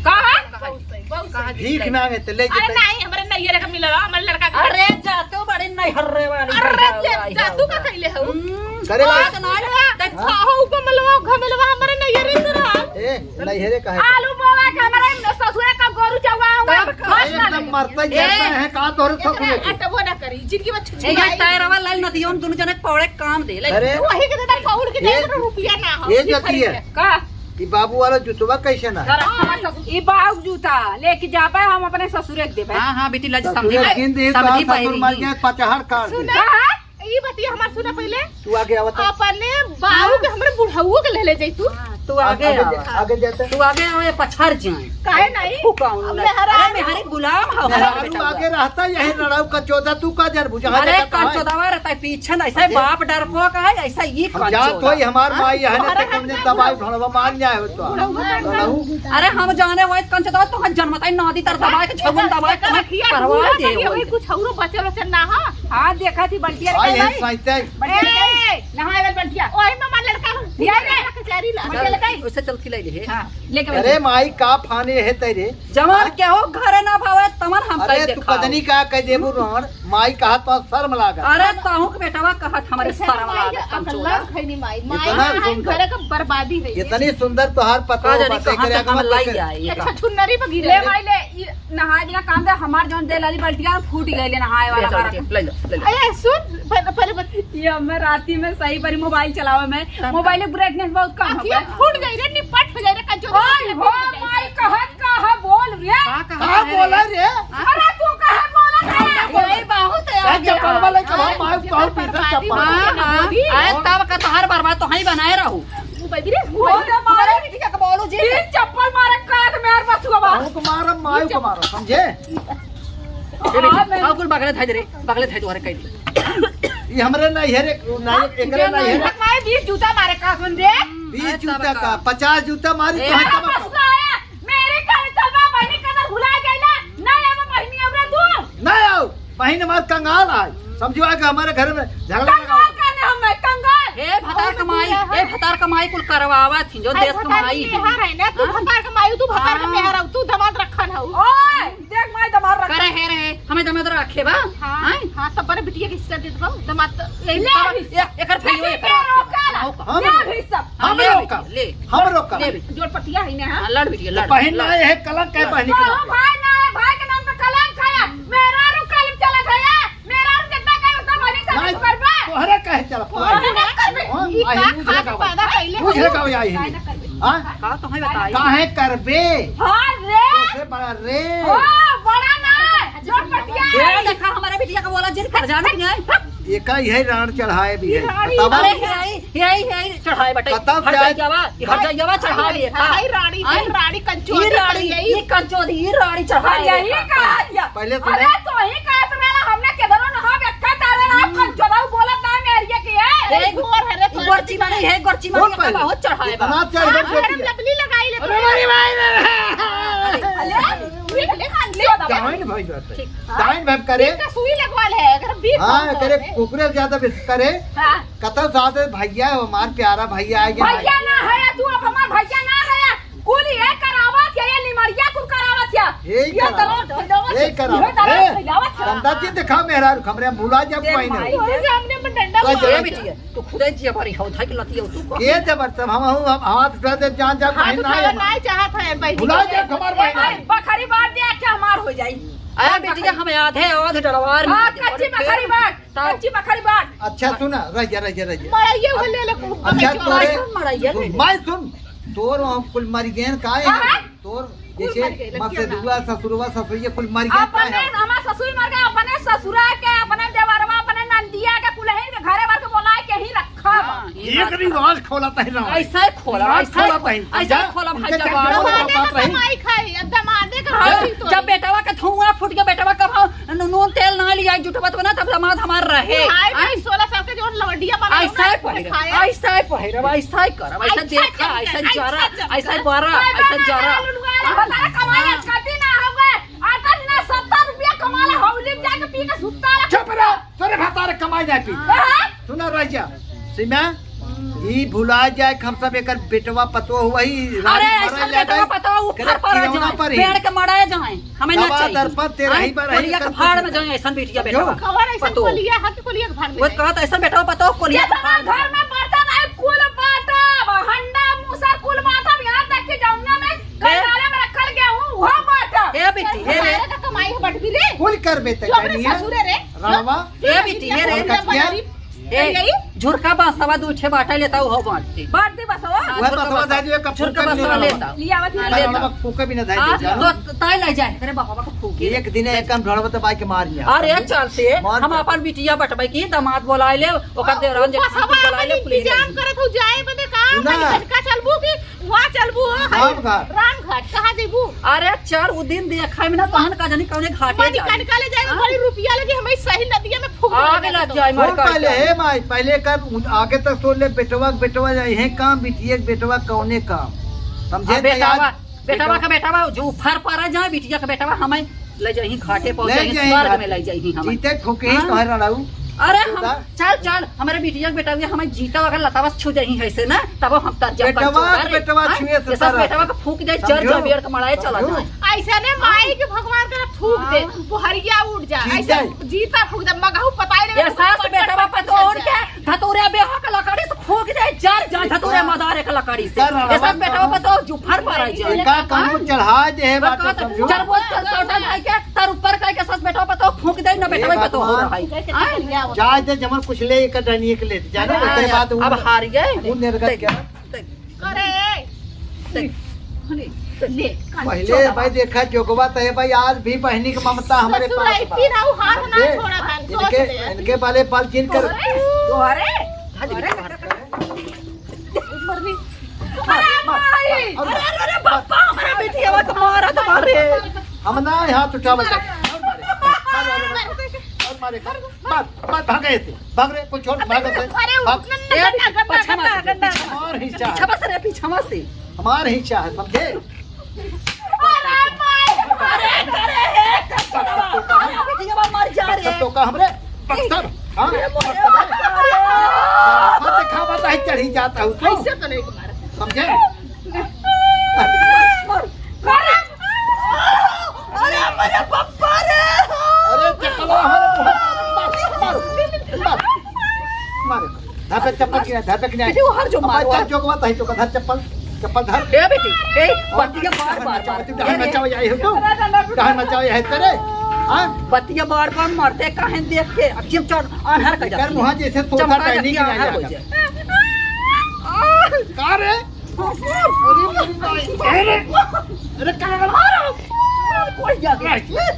कहाँ? बहुत सही, बहुत सही। भीख मांगे तो ले अरे जते। नहीं, हमरे नैहर का मिला, हमरे लड़का के। अरे जा तू बड़ी नैहर्रे वाली अरे भैया जा, वाली जा, तू का होगा। कइले हो? हम्म, करे बात भाई। ना रे, देख, हाँ? खाओ, गमलवा, घमलवा, हमरे नैहरे से रहा। ए, नैहरे का है? आलू बोवा के हमरे ससुरे का गोरू चौवा हुआ, का? घास ना एकदम लगे। मरता ए, जैसा है, का तोहरे ए, ससुरे के? अटबो ना करी, जिंदगी में छुछुआई। ए, ये टायरवा लाल नदियों में दोनों जने पौड़े काम दे, ले। अरे, वही के दादा पौड़ के ए, दे, रुपया ना हो, ए, ये जतिया। खरीद के। का? ई बाबू वाला जूतवा कैसे ना? ई बाबू जूता लेके जाबे, हम अपने ससुरे के देबे। हाँ, हाँ, बेटी, ला, ससुरे समझी के दे, समझी तो ससुर पाएगी। मर गए, पचहर काट दे। सुना, का? ई बतिया हमार सुना पहले। तू आगे आवत है। अपने बाबू के, हमरे बुढ़ऊ के ले ले जाई तू। हाँ, तू आगे आगे आवा। जा, आगे जाते। तू आगे आवा, ये पछाड़ जाए। काहे नहीं? तू कौन अब ला-, मेहरारू अरे, मेहरारू गुलाम हो, मेहरारू हो, आगे रहता, यही लड़ाऊ का चौदह, तू का जर भुजा अरे, देखता है। कंचोदवा रहता है पीछे, ऐसा अरे। बाप डरपोक है, ऐसा ये हम जात कंचोदा। होई, हमार हाँ? माई है, ना अरे, तो तुमने हम दवाई भड़वा मान जाए हो तो। बुढ़ऊ लड़ाऊ। अरे, हम जाने वही कंचोदवा, तो हम जनमताई नादी तर दबाए के, छगुन दबाए के, हम करवा दे वही। कुछ औरो बचल वचल ना हो। हाँ, देखा थी बल्टिया आई है, भाई। साइते। बल्टिया ए, नहाए वाला बल्टिया। ओए मामा लड़का हो। ये ले, कचहरी ला। चल, बल्टिया लड़का ही। उसे चल खिलाई ले। हाँ, लेके अरे बैठ। माई का फाने है तेरे। जवन हाँ? केहू घरे ना भावे, तवन हम अरे कह तू देखाओ। कजनी का कह देबू रहन, माई कहा तो शर्म लागा। अरे तहूँ के बेटवा कहत हमरे ऐसे शर्म माई लागा, के अकल कंचोदा। लग है नी माई। माई इतना ना है, सुंदर। घरे का बर्बादी है ये। इतनी सुंदर तोहार पतोह का जानी बाटे, कहाँ करे से अगवा हम लाई देखे। आई ये अच्छा, का। छुन्नरी पर गिरे ले ले। माई ले, ई नहाए बिना काम दे, हमार जौन दे लाली बल्टिया फूट गई ले नहाए ले वाला चल, हमारा। ले लो, ले लो। अरे सुन, पहले, पहले बत- ये हमें राती में सही बारी मोबाइल चलावे में, तब मोबाइल के ब्राइटनेस बहुत कम हो अखिया गया। फूट गई रे, निपट हो जाए रे, कंचोदा ओए के हो, ब्राइटनेस। माई कहत का है, बोल रे। का कहत का है बोला रे? रे? अरे तू काहे बोलत है? यही बहुत है, ए, आगे चप्पल आ। वाले के भाव मार, बहुत पीछे चप्पल। हाँ, हाँ। अरे तब का तोहार बर्बाद तो हई बनाए रहू। मुँह पे गिरे, मुँह पे गिरे, मारे बिटिया के बोलू जी। तीन चप्पल मारे कान में और बथुआ बा। हमको मारो, मायू को मारो, समझे? हाँ, मैं और कुल बगले धइ दे रे, बगले धइ दे, अरे कह दे। ये हमरे नहीं है रे, नहीं, हाँ, एकरे नहीं है रे। हमारे बीस जूता मारे का सुन दे। बीस अरे जूता तब का, का। पचास जूता मारी ए, तो हम मेरा तब का। पछुआ आया, मेरे घर चलवा बहिनी कदर भुला गइला, नहीं अब बहिनी अब रे तू। नहीं आओ, बहिन हमार कंगाल आए, समझो आ कि हमारे घर में झगड़ा लगा। कंगाल का नहीं हम मैं कंगाल। ए भतार कमाई, ए भतार कमाई कुल करवावा थी जो अरे देश भतार कमाई। मेहर है ना, तू हाँ? भतार कमाई, तू भतार का हाँ। मेहर हो, तू दमाद रखन हो। ओए, देख माई दमाद रख। करे है रे, हमें दमाद रखे बा? हाँ, हैं? हाँ, सब बड़े बिटिया के हिस्सा दे दो, दमाद तो यही ले सब। ए-, एकर भाई अच्छा, एकर के रोका ला? आओ का। हम ले लोग। भी सब। हम हाँ, ले लोग का। बेटी, ले। हम लोग का। ले बेटी। जोड़ पटिया है ना, हाँ? हाँ, लड़ बिटिया, तो लड़, बहन ना लड़। है, कलंक है बहन के ओ नाम पे। भाई ना है, भाई के नाम पे कलंक है। मेरा रू कलम चलत है, मेरा रू कितना कहे उतना बहन के साथ नहीं, करबा। तोहरे कहे चलत है। तोहरे ना करबे। हाँ, ई आई का मुझे खाद का पैदा भाई। कइले मुझे हो? का भाई आई काहे है। ना करबे? हाँ? का तो हमें बताई। काहे करबे? हाँ रे। सबसे बड़ा रे। हाँ, बड़ा ना। जोड़ पटिया ये है। देखा हमारे बिटिया का बोला जिन कर जाना नहीं है। एका इहे राण चढ़ाए भी है। ई राणी बतावा। अरे, हे आई, हे आई, हे आई, चढ़ाए बटे। कतब हट से जाइए बा, हट जाइए बा, चढ़ा दिए। हाय राणी, आय? हाय राणी, कंचोदी ये राणी, पड़ी आई। ये कंचोदी, ये राणी चढ़ा अरे, दिए। ये का दिया? पहले सुने। अरे, तो ही का इतना हमने किधरो ना हम एक्का तारे ना हम्म। कंचोदा बोलत ना मेरिया के है। ए, घोर है रे, ई तोर गोरची मारी है, गोरची मारी बहुत है, पहले। बहुत चढ़ाए बा। इतना चढ़ हाँ, गया। गरम लबली लगाई ले। अरे, मारी भाई रे। अरे, अरे, ये ले, ले, ले, ले। जाइन भाई बात है। ठीक। जाइन भाई करे। इसका सुई लगवा ले, अगर बीफ हाँ, हो तो करे, में। कुकुरे ज्यादा बेस करे। हाँ। कतल साथ है भैया, हमार प्यारा भैया आ गया। भैया ना है, तू अब हमार भैया ना है। कुल ये करावत, ये, ये लिमड़िया कुल करावत, क्या? यही ये करा। दलाल फैलावत यही है। करा। ये दलाल ए, फैलावत है। गंदा चीज दिखाओ मेहरारू, हमरे हम भुला जाब दे कोई माई नहीं। दे। तोरे सामने में डंडा तो मार। ये बिटिया, तू खुदे जी हमारी हौ धाई के लतिया तू। के जबर सब हम, हम, हम हाथ उठा दे, जान जा, हाथ बहिन ना उठावे है। नहीं चाहत है, बहिन। भुला जा, हमार बहिन ए, है। बखरी बांट दे, अच्छा हमार हो जाई। अरे बिटिया, हम आधे, आधे डलवार हाँ, में कच्ची बखरी बांट, तब कच्ची बखरी बांट। अच्छा सुना, रह जा, रह जा, रह जा। मड़ाइए वो ले लो, अच्छा, बकरी तोरे, वाला। सुन, मड़ाइए ले सुन, ले। मैं सुन, तोर वहाँ कुल मर गए, काहे हाँ, ना? हाँ। तोर कुल जैसे मर गए, लड़कियां ना। मसेदुआ, ससुरवा, ससुरिया कुल मर गए, काहे अपने ना? हमार ससुर मर गए, अपने ससुरा के, अपने देवरवा, अपने नंदिया के, कुलहिन के घरे भर के बोलाए के ही रखा बा। हाँ, ये एक बात रिवाज खोला था ना। ऐसा ही खोला, रिवाज ऐसा ही खोला था, ऐसा ही समझा? खोला भाई उनके जवान। चक्कर में दमादे का बात रही। कमाई खाई, अब दमादे का हाँ, खाई तो जब है। बेटवा के धुआं फूट के बेटवा कब हम नू-, नून तेल ना लिया, जुटवा तो ना, तब दमाद हमार रहे। हाय, आय? भाई, सोलह साल के जौन लवंडिया बना ऐसा है ना, पहिरब, खाया। ऐसा है पहिरब, ऐसा है करब, ऐसा ऐसा देखा, चल, ऐसा ऐसा जरा, चल। ऐसा बरा, बाय, ऐसा बाय, जरा। बाय, लुलुआ, हाँ? बतारा कमाई हाँ। आज कती ना हो गए, आटा दिना सत्तर रुपया कमाला, हौली में जाके पी के सुत्ता रहा। चुप रह, तोरे भतारे कमाई जाए पी। हाँ। सुना रह जा, सीमा, ई भुला जाए कि हम सब एकर बेटवा पतोह वही राज अरे, मारा ऐसा जाए, बेटवा पतोह वो कर फर पर किरौना जाए, पर ही। पेड़ के मड़ाए जाए। हमें ना दवा चाहिए। दर्पण तेरा ही हाँ? बार है, कोलिया के कर भाड़ कुछ में जाए, ऐसन बिटिया समझो? बेटा। कवर ऐसन पतो। कोलिया, हाथ कोलिया के भाड़ में वो जाए। कहत ऐसन बेटा पतो, कोलिया के जितना भाड़ में। घर में बर्तन है, कुल बांटब, हंडा, मूसर, कुल बांटब, यहाँ तक कि जौना में ए? कंगाले में रखल गेहूं, वो बांटब। ए बिट्टी, ए रे। हमारे का कमाई है बटबी रे। कुल करबे ते जो अपने कनिया। ससुरे रे। रावा। ए बिट्टी, ए रे। और कटिया। ए, यही? झुरका बांसवा दू ठे बाटा लेता, उहो बांट दे। बांट दे बसवा। हाँ, वह झुरका बसवा बांसवा। दे दियो, कब झुरका फूका भी बासवा ना लेता। लियावत हाँ, है। ले ला। फूका भी ना धाई हाँ, दे जानो। तो ताई ले जाए, तेरे बाबा को फूके। एक दिन एक काम ढोड़वा तो बाई के मार लिया। अरे, चलते, मार हम दे। अपन बिटिया बटबे की, दामाद बोलाए ले, ओकर हाँ, देवरान जेठान बसवा को बोलाए ले, अपन पुलिस इंतजाम वाले। करत हो जाए बदे का, सुना। खाली झटका चलबू की वहाँ चलबू हो, रामघाट। रामघाट, कहाँ देबू? अरे चल, उ दिन देखा में ना, तहन का जानी कौने घाटे मानी जाई। कनका ले जाए, हाँ? बड़ी रुपया लगे, हमें सही नदिया में फूंक आग देगा लग तो। जाए, मर कौन का पहले जाए। हे माई, पहले कर, आगे तक तो ले बेटवा, बेटवा जाए, हे काम, बिटिया के बेटवा कौने काम? समझे अब तो बेटवा, यार, बेटवा बेटवा का बेटवा, जो फर परा जाए, बिटिया का बेटवा, हमें ले जाही घाटे पर, ले जाही जाही स्वर्ग घाटे। में ले जाही हमें। जीते फूके ही हाँ? तोहर लड़ाऊ। अरे हम, बता। चल, चल, हमरे बिटिया के बेटवा, हमें जीता अगर लतावा छू जाही ऐसे ना, तब हम तर जाब बेटवा, कंचोरा रे। बेटवा हाँ? छुए से जैसे तरह। बेटवा के फूंक जाए, जर समझो? जब बेर के मड़ाए चला समझो? जाए। ऐसे ने माई के भगवान के फूंक दे, हाँ। बुहरिया उठ जा। जीते। ऐसे जीता फूंक दे, मगहू पताई रे, ये सास पट, पट, बेटवा पट, पट, पतोह उठ जा। के धतूरे बेहा के लकड़ी से फूंक दे, जर जा धतूरे मदार एक लकड़ी से। कर रहा ये सब है। बेटवा पतोह जुफर पर आ जाए। का कानून चढ़ा दे है बात समझो। चरबो चरसौटा जाए के, तर ऊपर कह के सस बेटवा पतोह फूंक दे, न बेटवा पतोह हो रहा है। भगवान। हाँ? जाए दे जमन कुछ ले के डनिए के ले। जाने हाँ, ओकरे बाद अब उ, हार गए। उ निर्गत देख, क्या? देख। करे। देख। ले, पहले भाई देखा जोगवा तो है भाई, आज भी बहनी की ममता हमारे ससुर पास आई बा। तीन आऊ हाथ ना समझे? छोड़ा था, इनके, सोच ले। इनके वाले पल जिन कर तोहरे? तोहरे? अरे, अरे, अरे, अरे, अरे, बापा, हमारा बेटी आवा तो मारा तुम्हारे। हम ना हाथ उठावल जाए। और मारे, और मारे, और मारे, मार, मार, भाग गए थे, भाग रे, कुछ छोड़, भाग गए थे, अरे, भाग। उतना ए, गंदा, गंदा, पछावा गंदा, से, गंदा। पछावा। हमार हिस्सा है। पछावा से, पछावा से। हमार हिस्सा है, समझे? अरे माई, अरे, अरे, हे, कचरा, अरे, बेटिया मर जा रे। तो का हमरे बक्सर, हाँ? अरे, मोरे बक्सर। मत दिखावा, तो ही चढ़ी जाता हूँ तू। ऐसे तो नहीं मार। समझे? अरे, अरे, मेरे पप्पा रे। अरे, चकला, अरे, मार, मार, मार। मार। धर पे चप्पल की, धर पे की। बेटी, वो हर जो अब मारो। चल, जो को बात है, तो का धर चप्पल, चप्पल धर। ए बेटी, ए, और बतिया बार, बार, बार। तू डहर नचावे आई हो तू? डहर नचावे आई तेरे? हाँ? बतिया बार, बार मरते काहे देख के? अब जिम चल, आन्हर कर कर जाती मुहा है। जैसे तोता चमका टहनी जाती की है, ना आन्हर हो जाकर। जाए। का रे? अरे, अरे, अरे, अरे, का रे? कोई जाके,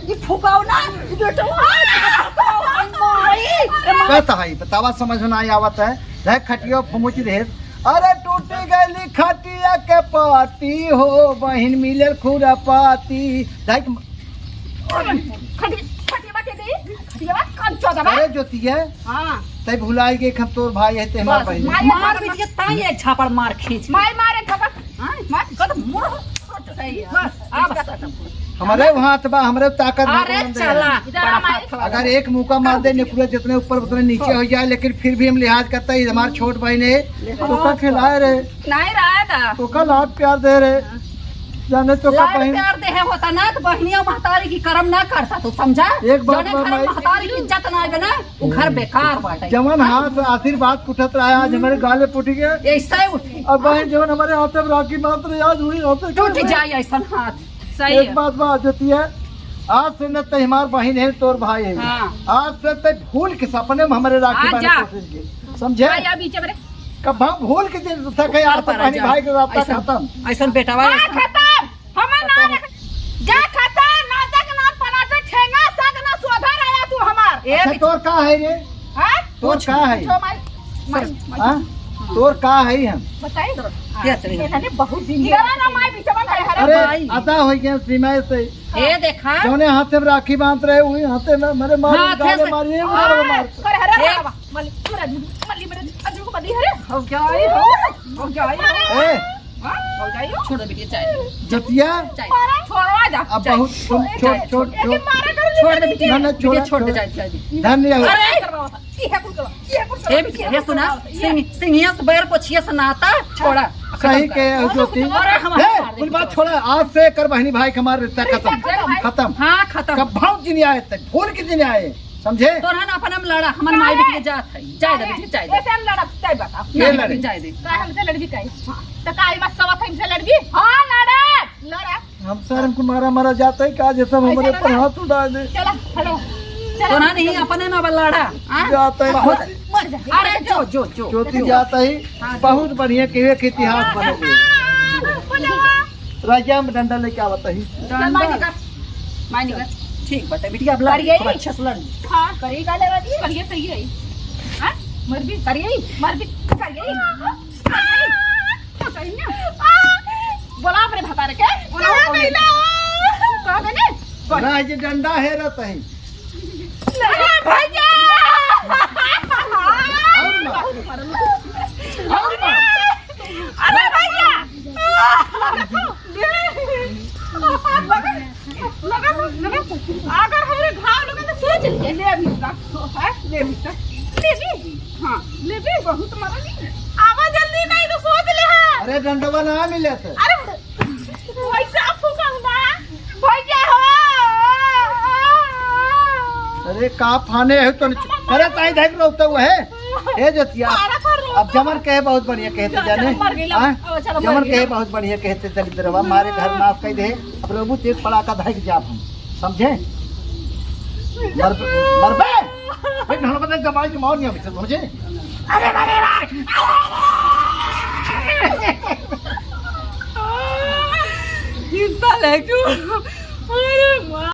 ये फुकाओ ना, ये बेटा, फुकाओ, माई, ए माई। कहता है, बतावा समझ में ना आवत है। रह खटिया फमुच रहे। अरे टूटी गली खटिया के पाती हो, बहिन मिलल खुरापाती। देख, खटिया, खटिया बाटे दे, खटिया बात कर चौदह बार। अरे ज्योतिया, हाँ। तै भुलाई गए हम तोर भाई है, ते हमार बस, बहिन। मार, मार मार, बीच के ताई एक झापड़ मार खींच के। मार, मार एक झापड़। हाँ, मार, कद मुड़। सही है। बस, अब हमरे वहाँ तो बा, हमरे ताकत बा, अरे कौन दे? चला, इधर बड़ा आ, माई। हाथ वाला। अगर एक मुक्का मार दे, निकुला जितने ऊपर उतने नीचे हो जाए, लेकिन फिर भी हम लिहाज करता है, हमार छोट बहिन है, तो का खिलाए रे, नहीं रहा था। तो का लाड प्यार दे रे। जाने तो का लाड़ बहिन प्यार देहे होता ना, तो बहिनिया महतारी की करम ना करता, तू समझा? एक बात जौने बा घर माई। महतारी की इज्जत ना आवे ना, वो घर बेकार बाटे। जवन हाथ आशीर्वाद उठत रहा, आज हमारे गाले फूट गए। ऐसा ही उठे। अब बहिन जवन हमारे हाथ में राखी बांध रहे, आज वही हाथ में टूट जाए ऐसा हाथ। सही एक है। बात बा ज्योतिया, आज से न ते हमार बहिन है, तोर भाई है। हाँ। आज से ते भूल के सपने में हमारे राखी आ बांधे जा। कोशिश की, समझे? आ जा बीच में। कब हम भूल के दिन तक है यार, तो बहिनी भाई के रास्ता ऐसन, खत्म। ऐसन बेटवा हाँ, ऐसन। खत्म। हमार ना रख-, जा खत्म, ना तक ना पनाटे ठेंगा, सग ना सोधा रहा तू हमार। ए अच्छा, बिच- तोर का है रे? हाँ? तोर का है? पूछो माई, माई, माई। हाँ? तोर का है हम? बताई? क्या चलेगा? ये ना बहुत दिन इधर आ ना माई, बीच में खड़े हरे। अरे, माई। अदा हो गया सीमा से। ए देखा। जौने हाथे में राखी बांध रहे, वही हाथे में मेरे मार, हाथे गाले से। मारिए, मार, मार। खड़े हरे, ए। बाबा। मली, मली, मली, मली, अजू को मली, अरे। हो गया, हो, हो गया, हो। ए। हाँ, हो गया, हो। छोड़ दे बिटिया, चाय दे। जतिया। चाय। छोड़वा जा। अब चाय। बहुत सुन, ए, छोड़, चाय। छोड़, ए, छोड़। मारा कर छोड़ दे बिटिया। ना, ना, बिटिया, छोड़, छोड़ दे, छोड़। चाय, चाय दे। धन्य हो। अरे, करवाओ, ये कुल करवाओ, ये कुल करवाओ, ए बिटिया, ये ये सुना, करवाओ, ये सिंह, सिंहिया से बैर पोछिया से नाता, छोड़ा। सही खत्म कर। के, ज्योति। अरे, हम ए, मार दे कुल बात बिटिया। छोड़ा, आज से कर बहिनी भाई के हमार रिश्ता खत्म। खत्म। खत्म। हाँ, खत्म। कब भाव जिन आए तक, भूल के जिन आए। समझे? तोरहन अपन हम लड़ा, हमन माई बिटिया जात है। जाए दे बिटिया, जाए दे। ऐसे हम लड़ब, तय बताओ। ये नहीं, लड़े। जाए दे। तो हमसे लड़बी काहे? हाँ। तो काहे मत सवत है, हमसे लड़बी? हाँ, लड़ब। लड़ब। हम सर हमको मारा मारा जाता है, का जैसे हम ऐसे हमारे पर लड़ा। हाथ उठा दे। चला, हलो। चला। तोरहन ही अपने ना बा लड़ा, हाँ? जाता है। बहुत मर जा। अरे जो, जो, जो। ज्योति जाता ही, हाँ, जो। बहुत बढ़िया के एक इतिहास बने। हाँ, बोलो। राजा में डंडा लेके आवत ही। डंडा। माई निकर। माई निकर। ठीक बाटे, बिटिया, अब लड़, करिए। खूब अच्छा से लड़। हाँ, करिए का लेवा जी? करिए सही है। हाँ? मर भी करिए, मर भी करिए। तो कहीं ना। बोला अपने भतारे के। बोला कहाँ अपने। गइला? कहाँ गइले? बोल। राजा डंडा हेरत ही। अरे भैया! अरे भैया! लगा, लगा, लगा। अगर हमरे घाव लगे तो सोच ले, ले अभी तक, है, ले अभी तक, ले भी, हाँ, ले भी, बहुत मरली। आवा जल्दी नहीं तो सोच ले है। अरे डंडवा ना मिले थे। अरे पैसा फूकल बा, भैया हो। अरे का फाने है तो, अरे ताई देख रहो तो है। ए जतिया, मारा था रो अब जमन कहे बहुत बढ़िया कहते चलो, जाने। चलो, मर गइला। हाँ? अब चलो, मर जमन गइला। कहे बहुत बढ़िया कहते दलिद्रवा, मारे घर नाश कर दे। अब रहबू तेज पड़ाका धाइक जाब हम, समझे? मर-, मरबे। भाई, ढाल बदल जमाई के मार नहीं अभी से, समझे? अरे, अरे, अरे। हिस्सा ले क्यों? अरे माँ।